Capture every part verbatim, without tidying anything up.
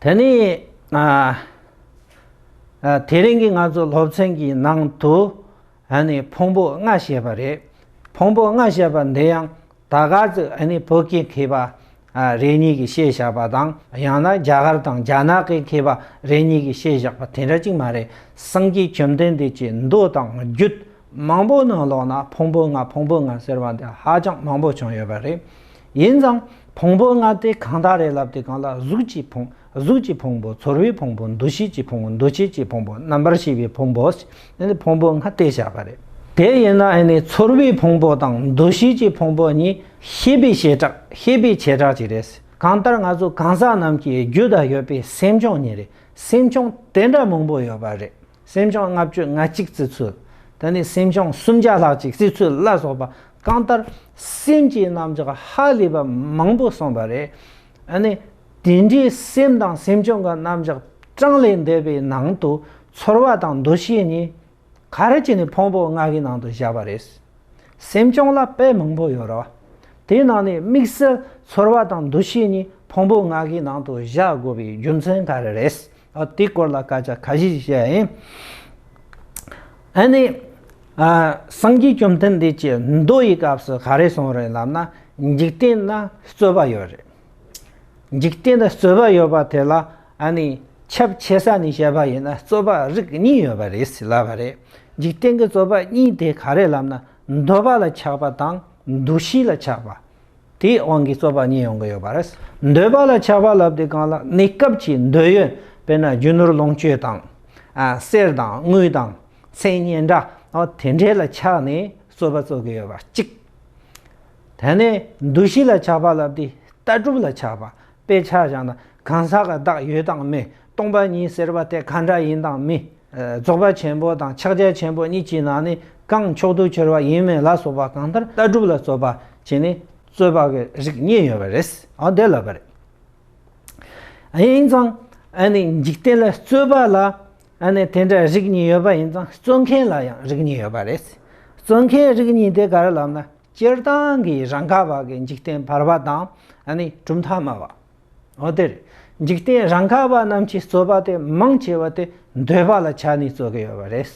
དེ་ནས་ཨ་ཨ་དེ་རིང་གི་ང་ཚོ་སློབ་ཚན་གྱི་ནང་དུ་ཨ་ནི་ཕུང་པོ་ལྔ་བཤད་པ་རེད། ཕུང་པོ་ལྔ་བཤད་པ་འདི་ཡང་ད་ག་ཚོད་ཨ་ནི་བོད་ཀྱི་མཁས་པ་ཨ་རེ་གཉིས་ཀྱིས་བཤད་བཞག་པ་དང་། ཡང་ན་རྒྱ་གར་དང་རྒྱ་ནག་གི་མཁས་པ་རེ་གཉིས་ཀྱིས་བཤད་བཞག་པ་དེ་འདྲ་ཅིག་མ་རེད། སངས་རྒྱས་བཅོམ་ལྡན་འདས་ཀྱི་མདོ་དང་རྒྱུད་མང་པོ་ནང་ལོགས་ན་ཕུང་པོ་ལྔ་ཕུང་པོ་ལྔ་ཟེར་བ་འདི་ཧ་ཅང་མང་པོ་བྱུང་ཡོད་པ་རེད། ཡིན་ཙང་ཕུང་པོ་ལྔ་དེ་གང་དག་རེད་ལབ་དུས་སྒང་ལ་གཟུགས་ཀྱི་ཕུང་གཟུགས་ཀྱི་ཕུང་པོ། ཚོར་བའི་ཕུང་པོ། འདུ་ཤེས་ཀྱི་ཕུང་པོ། འདུ་བྱེད་ཀྱི་ཕུང་པོ། རྣམ་པར་ཤེས་པའི་ཕུང་པོ། ཨ་ནི་ཕུང་པོ་ལྔ་དེ་བཞག་པ་རེད། དེ་ཡིན་ན་ཨ་ནི་ཚོར་བའི་ཕུང་པོ་དང་འདུ་ཤེས་ཀྱི་ཕུང་པོ་གཉིས་ཤེས་པའི་བྱེ་བྲག་ཤེས་པའི་བྱེ་བྲག་ཅིག་རེད། གང་ལྟར་ང་ཚོ་གང་ཟག་རྣམས་ཀྱི་རྒྱུད་ལ་ཡོད་པའི་སེམས་བྱུང་གཉིས་རེད། སེམས་བྱུང་དེ་འདྲ་མང་པོ་ཡོད་པ་རེད། སེམས་བྱུང་ལྔ་བཅུ་ང་གཅིག་བརྩི་ཚུལ། ད་ནི་སེམས་བྱུང་སུམ་བརྒྱ་ལྷག་ཅིག་བརྩི་ཚུལ་ལ་སོགས་པ། གང་ལྟར་སེམས་ཀྱི་རྣམ་གཞག་ཧ་ལས་པ་མང་པོ་གསུངས་པ་རེད། ཨ་ནི་དེ་འདྲའི་སེམས་དང་སེམས་བྱུང་གི་རྣམ་གཞག་གྲངས་ལས་འདས་པའི་ནང་དུ་ཚོར་བ་དང་འདུ་ཤེས་གཉིས་ག་རེ་བྱས་ནས་ཕུང་པོ་ལྔ་གི་ནང་དུ་བཞག་པ་རེད། སེམས་བྱུང་ལ་དཔེ་མང་པོ་ཡོད་རེད་བ། དེའི་ནང་ནས་དམིགས་བསལ་ཚོར་བ་དང་འདུ་ཤེས་གཉིས་ཕུང་པོ་ལྔ་གི་ནང་དུ་བཞག་དགོས་པའི་རྒྱུ་མཚན་ག་རེ་རེད། ཨ་དེའི་སྐོར་ལ་སྐད་ཆ་ཁ་ཤས་ཤིག་བཤད་ཡིན། ཨ་ནི་ཨ་སངས་རྒྱས་བཅོམ་ལྡན་འདས་ཀྱིས་མདོ་ཡི་སྐབས་སུ་ག་རེ་གསུངས་རེད་ལབ་ན། འཇིག་རྟེན་ན་རྩོད་པ་ཡོད་རེད། འཇིག་རྟེན་ན་རྩོད་པ་ཡོད་པ་དེ་ལ་ཨ་ནི་ཁྱབ་ཆེ་ས་ནས་བཤད་པ་ཡིན་ན་རྩོད་པ་རིགས་གཉིས་ཡོད་པ་རེད་ཟེར་ལབ་པ་རེད། འཇིག་རྟེན་གྱི་རྩོད་པ་གཉིས་དེ་ག་རེ་ལབ་ན། འདོད་པ་ལ་ཆགས་པ་དང་འདུ་ཤེས་ལ་ཆགས་པ། དེའི་དབང་གིས་རྩོད་པ་གཉིས་ཡོང་གི་ཡོད་པ་རེད། འདོད་པ་ལ་ཆགས་པ་ལབ་དུས་སྒང་ལ་གནས་སྐབས་ཀྱི་འདོད་ཡོན། དཔེར་ན་རྒྱུ་ནོར་ལོངས་སྤྱོད་དང་། ཨ་གསེར་དང་དངུལ་དང་མཚན་སྙན་གྲགས། ཨ་དེ་འདྲའི་ལ་ཆགས་ནས་རྩོད་པ་རྩོད་ཀྱི་ཡོད་པ་གཅིག་དེ་ནས་འདུ་ཤེས་ལ་ཆགས་པ་ལབ་དུས་ལྟ་གྲུབ་ལ་ཆགས་པ། དཔེ་ཆ་བཞག་ན་གང་ཟག་གི་བདག་ཡོད་དང་མེད། སྟོང་པ་ཉིད་ཟེར་བ་དེ་ག་འདྲ་ཡིན་དང་མིན། རྫོགས་པ་ཆེན་པོ་དང་ཕྱག་རྒྱ་ཆེན་པོ་གཉིས་ཀྱི་ནང་ནས་གང་མཆོག་ཏུ་གྱུར་པ་ཡིན་མིན་ལ་སོགས་པ་གང་ལྟར་ལྟ་གྲུབ་ལ་རྩོད་པ་བྱས་ནས་རྩོད་པ་གི་རིགས་གཉིས་ཡོད་པ་རེད། ཨ་དེ་ལབ་པ་རེད། ཡིན་ཙང་ཨ་ནི་འཇིག་རྟེན་ལ་རྩོད་པ་ལ་ཨ་ནི་དེ་འདྲ་རིགས་གཉིས་ཡོད་པ་ཡིན་ཙང་རྩོད་མཁན་ལ་ཡང་རིགས་གཉིས་ཡོད་པ་རེད། རྩོད་མཁན་རིགས་གཉིས་དེ་ག་རེ་ལབ་ན། སྤྱིར་བཏང་གི་རང་ག་བ་གི་འཇིག་རྟེན་ཕལ་པ་དང་ཨ་ནི་གྲུབ་མཐའ་སྨྲ་བ། འོ་དེ་རེད། འཇིག་རྟེན་རང་ག་བ་རྣམས་ཀྱི་རྩོད་པ་དེ་མང་ཆེ་བ་དེ་འདོད་པ་ལ་ཆགས་ནས་རྩོད་ཀྱི་ཡོད་པ་རེད།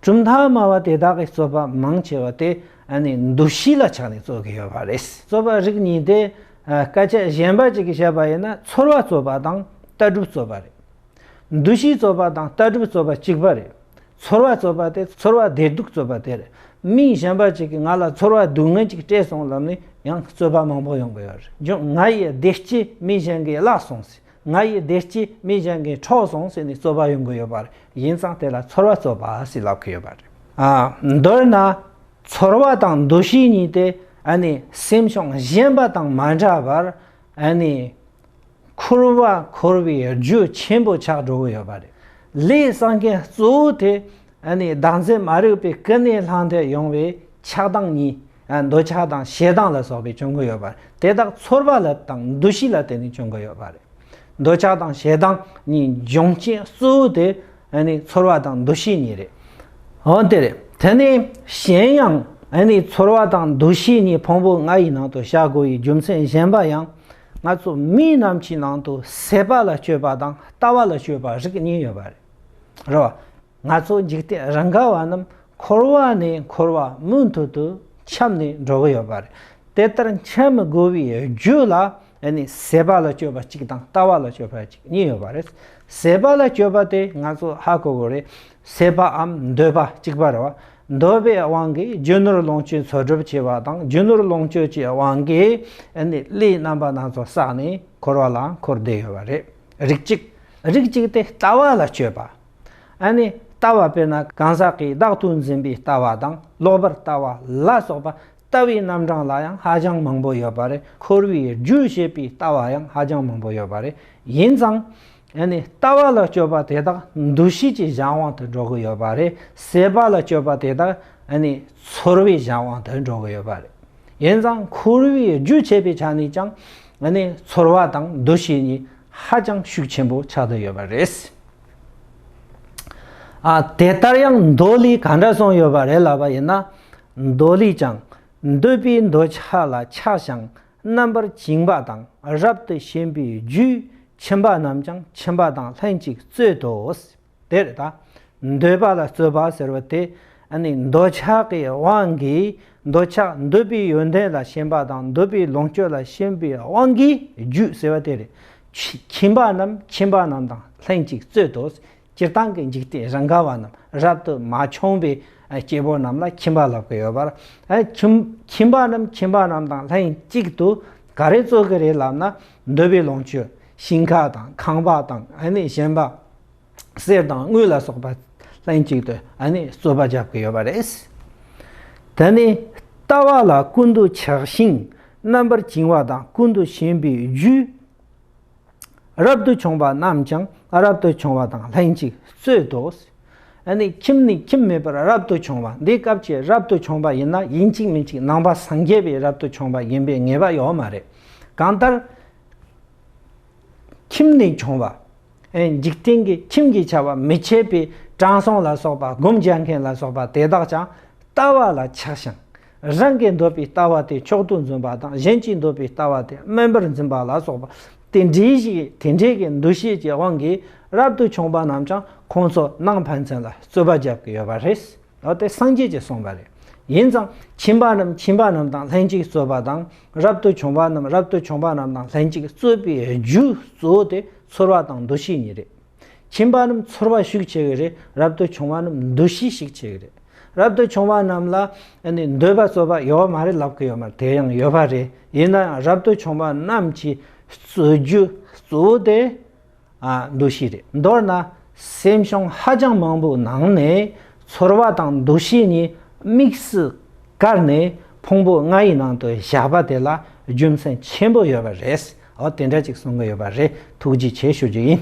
གྲུབ་མཐའ་སྨྲ་བ་དེ་དག་གི་རྩོད་པ་མང་ཆེ་བ་དེ་ཨ་ནི་འདུ་ཤེས་ལ་ཆགས་ནས་རྩོད་ཀྱི་ཡོད་པ་རེད། རྩོད་པ་རིགས་གཉིས་དེ་ཨ་སྐད་ཆ་གཞན་པ་ཅིག་གིས་བཤད་པ་ཡིན་ན་ཚོར་བ་རྩོད་པ་དང་ལྟ་གྲུབ་རྩོད་པ་རེད། འདུ་ཤེས་རྩོད་པ་དང་ལྟ་གྲུབ་རྩོད་པ་གཅིག་པ་རེད། ཚོར་བ་རྩོད་པ་དེ་ཚོར་བ་བདེ་སྡུག་རྩོད་པ་དེ་རེད། མི་གཞན་པ་ཅིག་གིས་ང་ལ་ཚོར་བ་སྡུག་བསྔལ་ཅིག་སྤྲད་སོང་ལབ་ནས་ཡང་རྩོད་པ་མང་པོ་ཡོང་གི་ཡོད་རེད། ང་ཡི་བདེ་སྐྱིད་མི་གཞན་གྱིས་བརླག་སོང་ཟེར། ང་ཡི་བདེ་སྐྱིད་མི་གཞན་གྱིས་འཕྲོག་སོང་ཟེར་ནས་རྩོད་པ་ཡོང་གི་ཡོད་པ་རེད། ཡིན་ཙང་དེ་ལ་ཚོར་བ་རྩོད་པ་ཟེར་ལབ་ཀྱི་ཡོད་པ་རེད། ཨ་མདོར་ན་ཚོར་བ་དང་འདུ་ཤེས་གཉིས་དེ་ཨ་ནི་སེམས་བྱུང་གཞན་པ་དང་མ་འདྲ་བར་ཨ་ནི་འཁོར་བ་འཁོར་བའི་རྒྱུ་ཆེན་པོ་ཆགས་འགྲོ་གི་ཡོད་པ་རེད། ལས་བསགས་མཁན་གཙོ་བོ་དེ་ཨ་ནི་བདག་འཛིན་མ་རིག་པའི་ཀུན་ནས་བསླངས་ཏེ་ཡོང་བའི་ཆགས་སྡང་གཉིས། ཨ་འདོད་ཆགས་དང་ཞེ་སྡང་ལ་སོགས་པས་བྱུང་གི་ཡོད་པ་རེད། དེ་དག་ཚོར་བ་ལ་དང་འདུ་ཤེས་ལ་བརྟེན་ནས་བྱུང་གི་ཡོད་པ་རེད། འདོད་ཆགས་དང་ཞེ་སྡང་གཉིས་འབྱུང་རྐྱེན་གཙོ་བོ་དེ་ཨ་ནི་ཚོར་བ་དང་འདུ་ཤེས་གཉིས་རེད། འོ་དེ་རེད། དེ་ནས་གཞན་ཡང་ཨ་ནི་ཚོར་བ་དང་འདུ་ཤེས་གཉིས་ཕུང་པོ་ལྔ་ཡི་ནང་དུ་བཞག་དགོས་པའི་རྒྱུ་མཚན་གཞན་པ་ཡང་། ང་ཚོ་མི་རྣམས་ཀྱི་ནང་དུ་སྲེད་པ་ལ་སྤྱོད་པ་དང་ལྟ་བ་ལ་སྤྱོད་པ་རིགས་གཉིས་ཡོད་པ་རེད། རེད་བ། ང་ཚོ་འཇིག་རྟེན་རང་ག་བ་རྣམས་འཁོར་བ་ནས་འཁོར་བ་མུ་མཐུད་དུ་འཁྱམས་ནས་འགྲོ་གི་ཡོད་པ་རེད། དེ་ལྟར་འཁྱམས་དགོས་པའི་རྒྱུ་ལ་ཨ་ནི་སྲེད་པ་ལ་སྤྱོད་པ་གཅིག་དང་ལྟ་བ་ལ་སྤྱོད་པ་གཅིག་གཉིས་ཡོད་པ་རེད། སྲེད་པ་ལ་སྤྱོད་པ་དེ་ང་ཚོ་ཧ་གོ་དགོས་རེད། སྲེད་པའམ་འདོད་པ་གཅིག་པ་རེད་བ། འདོད་པའི་དབང་གིས་རྒྱུ་ནོར་ལོངས་སྤྱོད་འཚོལ་སྒྲུབ་བྱེད་པ་དང་རྒྱུ་ནོར་ལོངས་སྤྱོད་ཀྱི་དབང་གིས་ཨ་ནི་ལས་རྣམ་པ་སྣ་ཚོགས་བསགས་ནས་འཁོར་བ་ལ་འཁོར་བསྡད་ཡོད་པ་རེད། རིགས་གཅིག་རིགས་གཅིག་དེ་ལྟ་བ་ལ་སྤྱོད་པ། ཨ་ནི་ལྟ་བ་དཔེར་ན་གང་ཟག་གིས་བདག་ཏུ་འཛིན་པའི་ལྟ་བ་དང་ལོག་པར་ལྟ་བ་ལ་སོགས་པ་ལྟ་བའི་རྣམ་གྲངས་ལ་ཡང་ཧ་ཅང་མང་པོ་ཡོད་པ་རེད། འཁོར་བའི་རྒྱུ་བྱེད་པའི་ལྟ་བ་ཡང་ཧ་ཅང་མང་པོ་ཡོད་པ་རེད། ཡིན་ཙང་ཨ་ནི་ལྟ་བ་ལ་སྤྱོད་པ་དེ་དག་འདུ་ཤེས་ཀྱི་གཞན་དབང་དུ་འགྲོ་གི་ཡོད་པ་རེད། སྲེད་པ་ལ་སྤྱོད་པ་དེ་དག་ཨ་ནི་ཚོར་བའི་གཞན་དབང་དུ་འགྲོ་གི་ཡོད་པ་རེད། ཡིན་ཙང་འཁོར་བའི་རྒྱུ་བྱེད་པའི་ཆ་ནས་ཀྱང་ཨ་ནི་ཚོར་བ་དང་འདུ་ཤེས་གཉིས་ཧ་ཅང་ཤུགས་ཆེན་པོ་ཆགས་བསྡད་ཡོད་པ་རེད། ཨ་དེ་ལྟར་ཡང་མདོ་ལས་ག་འདྲ་གསུངས་ཡོད་པ་རེད་ལབ་པ་ཡིན་ན། མདོ་ལས་ཀྱང་འདོད་པའི་འདོད་ཆགས་ལ་ཆགས་ཤིང་རྣམ་པར་བཅིངས་པ་དང་རབ་ཏུ་ཞེན་པའི་རྒྱུས་ ཁྱིམ་པ་རྣམས་ཀྱང་ཁྱིམ་པ་དང་ལྷན་ཅིག་རྩོད་དོ། དེ་རེད་ད། འདོད་པ་ལ་རྩོད་པ་ཟེར་བ་དེ། ཨ་ནི་འདོད་ཆགས་ཀྱི་དབང་གིས། འདོད་ཆགས་འདོད་པའི་ཡོན་ཏན་ལ་ཞེན་པ་དང་འདོད་པའི་ལོངས་སྤྱོད་ལ་ཞེན་པའི་དབང་གིས་རྒྱུ་ཟེར་བ་དེ་རེད། ཁྱི- ཁྱིམ་པ་རྣམས་ཁྱིམ་པ་རྣམས་དང་ལྷན་ཅིག་རྩོད་དོ། སྤྱིར་བཏང་གི་འཇིག་རྟེན་རང་ག་བ་རྣམས་རབ་ཏུ་མ་བྱུང་བའི་སྐྱེ་བོ་རྣམས་ལ་ཁྱིམ་པ་ལབ་ཀྱི་ཡོད་པར། ཨ་ཁྱིམ- ཁྱིམ་པ་རྣམས་ཁྱིམ་པ་རྣམས་དང་ལྷན་ཅིག་ཏུ་ག་རེ་རྩོད་ཀྱི་རེད་ལབ་ན། འདོད་པའི་ལོངས་སྤྱོད། ཞིང་ཁ་དང་ཁང་པ་དང་ཨ་ནི་ཞེན་པ། གསེར་དང་དངུལ་ལ་སོགས་པ་ལྷན་ཅིག་ཏུ་ཨ་ནི་རྩོད་པ་རྒྱབ་ཀྱི་ཡོད་པ་རེད། ད་ནི་ལྟ་བ་ལ་ཀུན་ཏུ་ཆགས་ཤིང་རྣམ་པར་བཅིང་བ་དང་ཀུན་ཏུ་ཞེན་པའི་རྒྱུས། རབ་ཏུ་བྱུང་བ་རྣམས་ཀྱང་རབ་ཏུ་བྱུང་བ་དང་ལྷན་ཅིག་རྩོད་དོ། ཨ་ནི་ཁྱིམ་ནས་ཁྱིམ་མེད་པར་རབ་ཏུ་བྱུང་བ། འདི་སྐབས་ཀྱི་རབ་ཏུ་བྱུང་བ་ཡིན་ན་ཡིན་གཅིག་མིན་གཅིག་ནང་པ་སངས་རྒྱས་པའི་རབ་ཏུ་བྱུང་བ་ཡིན་པའི་ངེས་པ་ཡོད་མ་རེད། གང་ལྟར། ཁྱིམ་ནས་བྱུང་བ། ཨེ་འཇིག་རྟེན་གྱི་ཁྱིམ་གྱི་བྱ་བ་མི་བྱེད་པའི་དྲང་སྲོང་ལ་སོགས་པ་སྒོམ་རྒྱག་མཁན་ལ་སོགས་པ་དེ་དག་ཀྱང་ལྟ་བ་ལ་ཆགས་ཤིང་། རང་གི་འདོད་པའི་ལྟ་བ་དེ་མཆོག་ཏུ་འཛིན་པ་དང་གཞན་གྱི་འདོད་པའི་ལྟ་བ་དེ་དམན་པར་འཛིན་པ་ལ་སོགས་པ་དེ་འདྲའི་ཞིག་དེ་འདྲའི་གི་འདུ་ཤེས་ཀྱི་དབང་གིས་རབ་ཏུ་བྱུང་བ་རྣམས་ཀྱང་ཁོང་ཚོ་ནང་ཕན་ཚུན་ལ་རྩོད་པ་རྒྱབ་ཀྱི་ཡོད་པ་རེད། འོ་དེ་སངས་རྒྱས་ཀྱིས་གསུངས་པ་རེད། ཡིན་ཙང་ཁྱིམ་པ་རྣམས་ཁྱིམ་པ་རྣམས་དང་ལྷན་ཅིག་རྩོད་པ་དང་། རབ་ཏུ་བྱུང་བ་རྣམས་རབ་ཏུ་བྱུང་བ་རྣམས་དང་ལྷན་ཅིག་རྩོད་པའི་རྒྱུ་གཙོ་བོ་དེ་ཚོར་བ་དང་འདུ་ཤེས་གཉིས་རེད། ཁྱིམ་པ་རྣམས་ཚོར་བ་ཤུགས་ཆེ་གི་རེད། རབ་ཏུ་བྱུང་བ་རྣམས་འདུ་ཤེས་ཤུགས་ཆེ་གི་རེད། རབ་ཏུ་བྱུང་བ་རྣམས་ལ་ཨ་ནི་འདོད་པ་རྩོད་པ་ཡོད་མ་རེད་ལབ་གི་ཡོད་མ་རེད། དེ་ཡང་ཡོད་པ་རེད། ཡིན་ན་ཡང་རབ་ཏུ་བྱུང་བ་རྣམས་ཀྱི་རྩོད་རྒྱུ་གཙོ་བོ་དེ། ཨ་འདུ་ཤེས་རེད། མདོར་ན་སེམས་བྱུང་ཧ་ཅང་མང་པོའི་ནང་ནས་ཚོར་བ་དང་འདུ་ཤེས་གཉིས་དམིགས་སུ་བཀར་ནས་ཕུང་པོ་ལྔ་ཡི་ནང་དུ་བཞག་པ་དེ་ལ་རྒྱུ་མཚན་ཆེན་པོ་ཡོད་པ་རེད། འོ་དེ་འདྲ་ཅིག་གསུང་གི་ཡོད་པ་རེད། ཐུགས་རྗེ་ཆེ་ཞུ་རྒྱུ་ཡིན།